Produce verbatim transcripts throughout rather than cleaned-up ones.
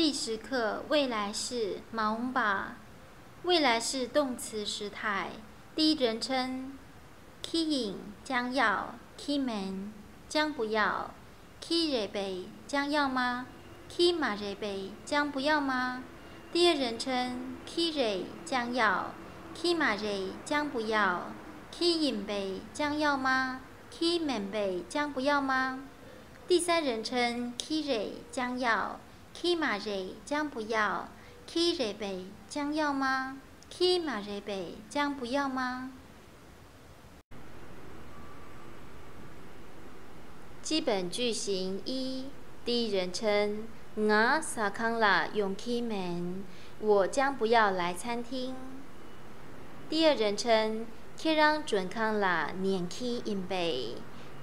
历史课未来式མ་འོངས་པ།未来式动词时态，第一人称 ཁྱི་ཡིན། 将要། ཁྱི་མིན། 将不要། ཁྱི་རེད་པས། 将要吗། ཁྱི་མ་རེད་པས། 将不要吗། 第二人称 ཁྱི་རེད། 将要། ཁྱི་མ་རེད། 将不要། ཁྱི་ཡིན་པས། 将要吗། ཁྱི་མིན་པས། 将不要吗། 第三人称 ཁྱི་རེད། 将要། ཁྱི་མ་རེད། 将不要། ཁྱི་རེད་པས། 将要吗། ཁྱི་མ་རེད་པས། 将不要吗། 基本句型一，第一人称，ང་ཟ་ཁང་ལ་ཡོང་གི་མིན། 我将不要来餐厅。第二人称，ཁྱེད་རང་མགྲོན་ཁང་ལ་ཉལ་གི་ཡིན་པས།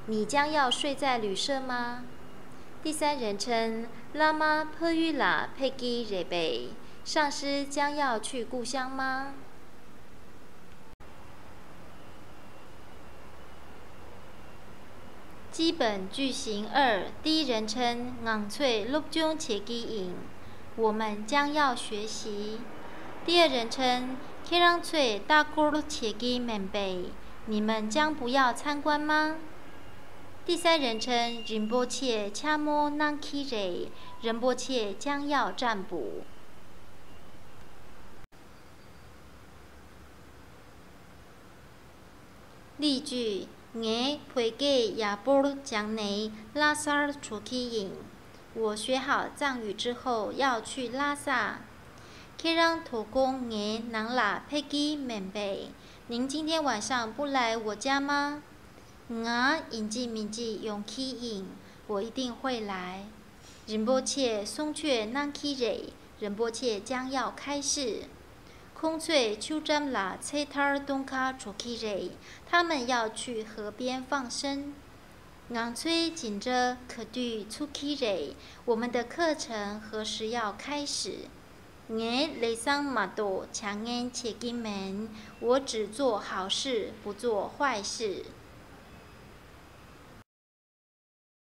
你将要睡在旅社吗？第三人称，བླ་མ་ཕ་ཡུལ་ལ་ཕེབས་ཀྱི་རེད་པས། 上师将要去故乡吗？ 基本句型二，第一人称，ང་ཚོས་སློབ་སྦྱོང་བྱེད་ཀྱི་ཡིན། 我们将要学习。第二人称，ཁྱེད་རང་ཚོས་ལྟ་སྐོར་བྱེད་ཀྱི་མིན་པས། 你们将不要参观吗？第三人称，རིན་པོ་ཆེ་འཕྱ་སྨོད་གནང་གི་རེད། 仁波切将要占卜。 例句，ངས་བོད་སྐད་ཡག་པོ་སྦྱངས་ནས་ལྷ་སར་འགྲོ་གི་ཡིན། 我学好藏语之后要去拉萨。 ཁྱེད་རང་དོ་དགོང་ངའི་ནང་ལ་ཕེབས་ཀྱི་མིན་པས། 您今天晚上不来我家吗？ ང་ཡིན་གཅིག་མིན་གཅིག་ཡོང་གི་ཡིན། 我一定会来。 རིན་པོ་ཆེས་གསུང་ཆོས་གནང་གི་རེད། 仁波切将要开示。 ཁོང་ཚོས་ཆུ་འགྲམ་ལ་ཚེ་ཐར་གཏོང་ག་འགྲོ་གི་རེད། 他们要去河边放生。 ང་ཚོའི་འཛིན་གྲྭ་ག་དུས་ཚུགས་ཀྱི་རེད། 我们的课程何时要开始？ ངས་ལེགས་བཟང་མ་གཏོགས་བྱ་ངན་བྱེད་ཀྱི་མིན། 我只做好事，不做坏事。